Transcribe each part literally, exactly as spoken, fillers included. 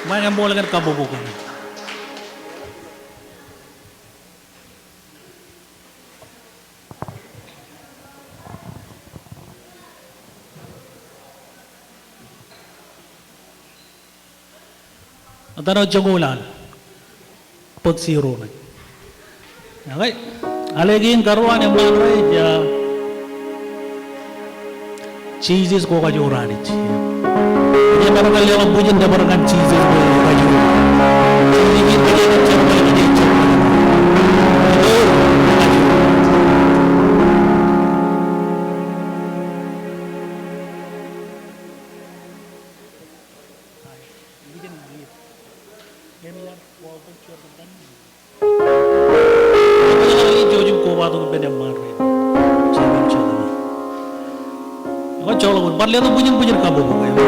Ṃae, eṃṃool kōn kabbokbok in. Etan eo joñoul an, bōk zero ṇe. Okay. Ālikin karuo an eṃṃaan rej, ah, Jisōs ko kajoor Anij. Ij bar kar leḷọk bwijin, ij bar kar Jisōs ko kajoor. Jisōs in kōjatdikdik, kōjatdikdik.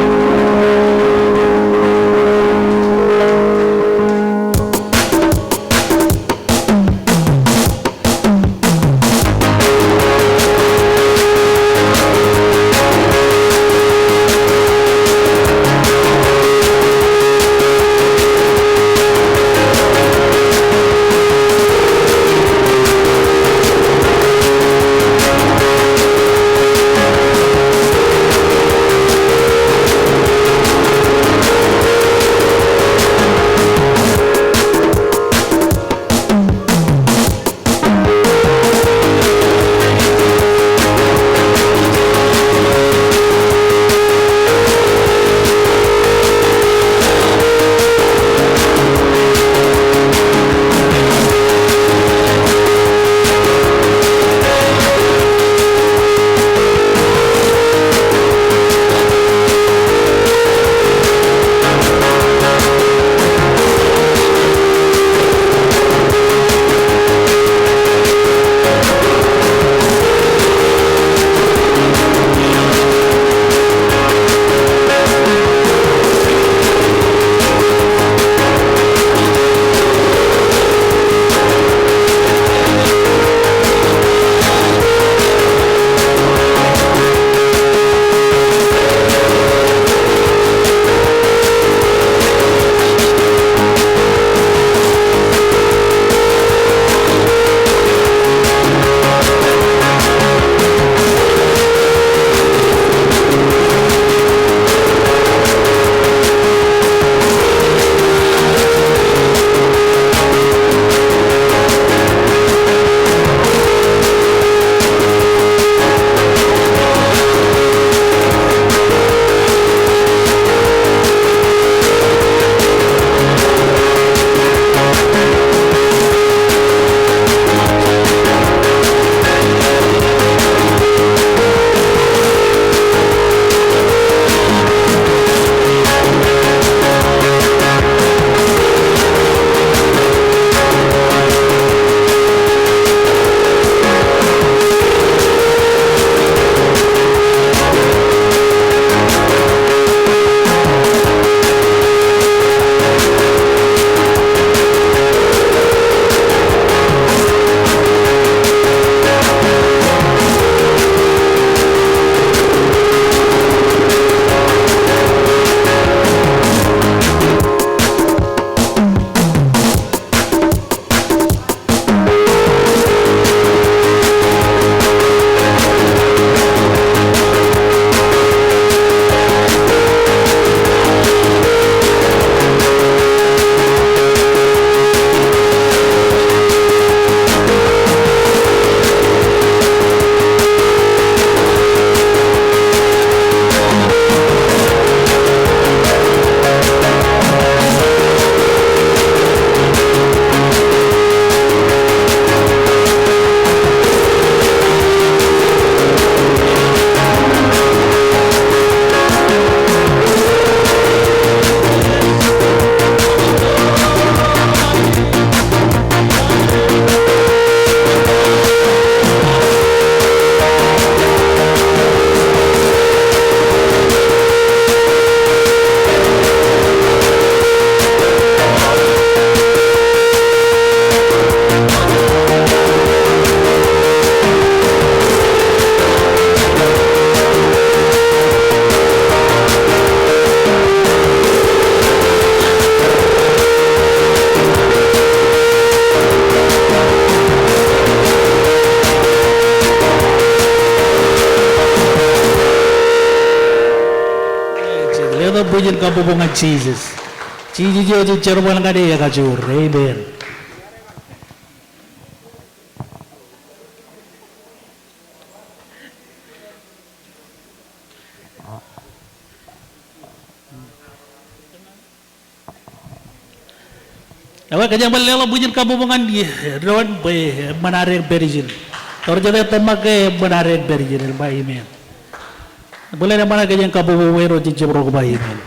Letok bwijin kabbokbok ñan Jisōs. Jisōs eo ej jerbal ñan e ekajoor. Amen. Ekwe, kōjeañ bar leḷọk bwijin kabbokbok ñan doon bwe eṃṃan ad en pād ijin. Ewōr jete tōmak ke eṃṃan ad en pād ijin, en ba amen. Bōlen eṃṃan ad kōjeañ kabbokbok bwe ro jejjab ro ke ba amen.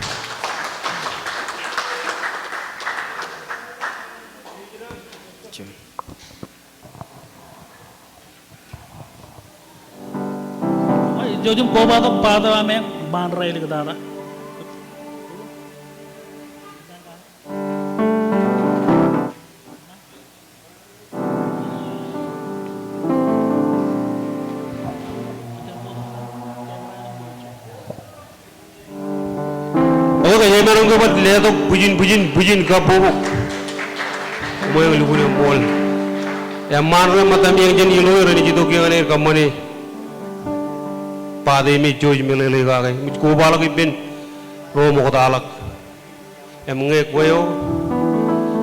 Jouj im kobatok, bata amen, ṃaan raelōk tata. Ekwe, kōjeañ maroñ ke bar letok bwijin, bwijin, bwijin kabbokbok. Koṃeañ lukkuun eṃṃool. Eṃṃaan ro ṃōttan eṃōj jān ilo, renaaj itok kiiō ñan aer kōṃṃane. Bata im jouj meḷeḷe kake. Im kobaḷọk ippān ro ṃoktaḷọk. Im ñe kwe eo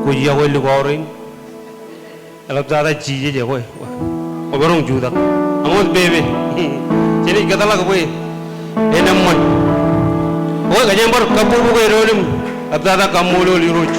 kwōj yokwe lukkuun in, eḷaptata Jisōs ekwe. Kwōmaroñ jutak. Eṃōj pepe. Jenaaj kōtḷọk bwe en eṃṃan. Ekwe, kōjeañ bar kabbokbok e doon im eḷaptata kaṃṃoolol Irooj.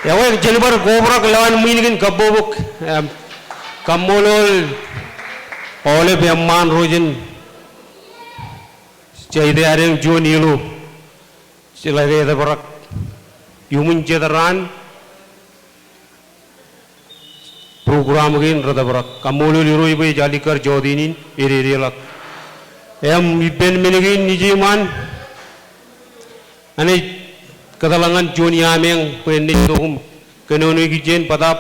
Ekwe, jen bar kobrak lowaan ṃwiin kein kabbokbok, em, kaṃṃoolol aolep eṃṃaan ro jān Jaide Adeañ juon ilo. Jeḷā ke etōprak iuṃwin jet raan, program kein retōprak. Kaṃṃoolol Irooj bwe ej alikkar jọteen in ededeḷọk. Im ippān men kein ij iṃaan, enaaj kōtḷọk ñan juon iameañ bwe en naaj itok im kōnono ikijjien bōtaab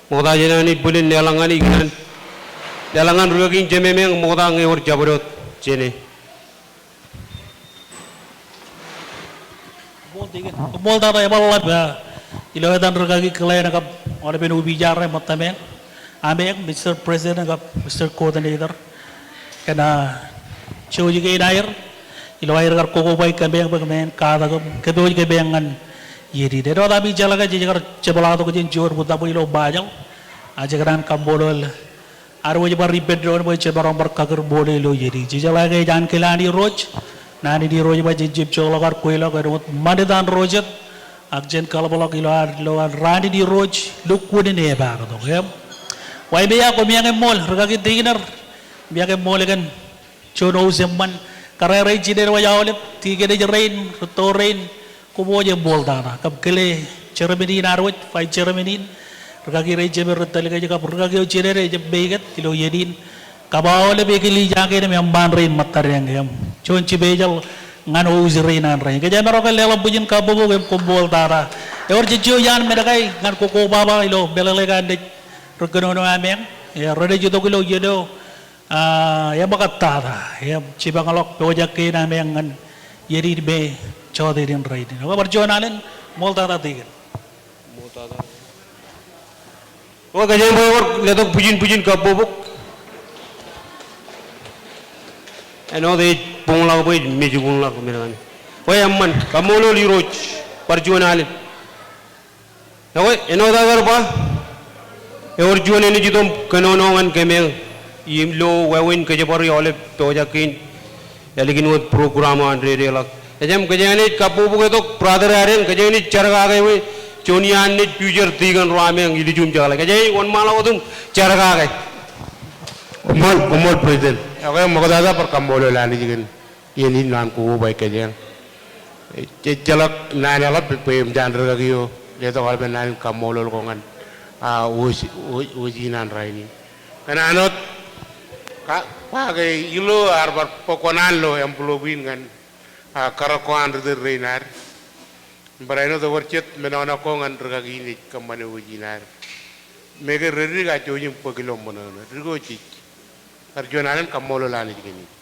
ṃokta jān an bōlen leḷọk ñan ikōṇaan, leḷọk ñan rūkaki in jemem ṃokta ñe ewōr jabdewōt jāne. Koṃṃool tata, ebar ḷap, ah, ilo etan rikaki Glenn kab aolepen opija ro ṃōttameañ, ameañ, Mister President kab Mister Coordinator, kōn, ah, jouj kein aer ilo aer kar kokobaik kōmeañ bwe kōmeañ katak im kōpooj kōmeañ ñan iien in. Āinwōt ami jeḷā ke jej kar jepḷaaktok jān juon butōpḷ ilo Ṃajeḷ, ak jej kōṇaan kaṃṃoolol ad wōj bar ippān doon bwe jemaroñ bar kakūr ṃool ilo iien in. Jej jeḷā ke ej ankilaan Irooj, naan in Irooj bwe jen jab joḷọk ad kweilọk āinwōt ṃanit an ro jet, ak jen kaḷapḷọk ilo ad, ilo ad raan in Irooj lukkuun in epaaktok, im. Wāween eo, koṃeañ eṃṃool, rikaki Tikinor, koṃeañ eṃṃool kōn juon host eṃṃan, kōrā rein jined wōj aolep, tikinōj rein, rūtto rein, koṃṃool eṃṃool tata. Kab kile chairman in ad wōj, vice chairman in, rikaki rein jemān ri tōl kōj, kab rikaki eo jined ejjab make it ilo iien in. Kab aolep eklejia kein im eṃṃaan rein ṃōttadeañ, im juon special ñan host rein an rainin. Kōjeañ maroñ ke leḷọk bwijin kabbokbok im koṃṃool tata. Ewōr jejjo iaan men kai ñan kokkobaba ilo meḷeḷe ko an naaj ri kōnono ameañ. Eo renaaj itok ilo iien eo, ah, eṃōkaj tata im jipañḷọk pojak kein ameañ ñan iien in me jọteen in rainin. Ekwe, bar juon alen ṃool tata Tikin. Ekwe, kōjeañ bwe ewōr letok bwijin bwijin kabbokbok. Āinwōt ej buñḷọk bwe ej mej buñḷọk men kaṇe. Ekwe, eṃṃan, kaṃṃoolol Irooj, bar juon alen. Ekwe, āinwōt aō kar ba, ewōr juon enaaj itok im kōnono ñan kōmeañ im lo wāween kōjparok aolep pojak kein ālikin wōt program eo an dedeḷọk. Kōjeañ, kōjeañ naaj kabbokbok tok brother Aaron, kōjeañ naaj jar kake bwe juon iaan naaj future tikin ro ameañ ilijuṃ jeḷā. Kōjeañ wōnṃaanḷọk wōt im jar kake. Koṃṃool, koṃṃool President. Ekwe, ṃoktata bar kaṃṃoolol Anij kōn iien in an kobaik kōjeañ. Ejjeḷọk naan eḷap bwe eṃōj an rikaki eo letok aolepen naan in kaṃṃoolol ko ñan, ah, host, host in an rainin. Kōn āinwōt, ka, ba ke ilo ear bar bōk kōṇaan lo envelope in ñan, ah, karōk ko an ri tōl rein ad. Im barāinwōt ewōr jet menono ko ñan rikaki in ej kōṃṃane host in ad. Make ready, kajjojo im bōk ilo ṃōṇōṇō. Dik eo jej. Bar juon alen kaṃṃoolol Anij kōn in.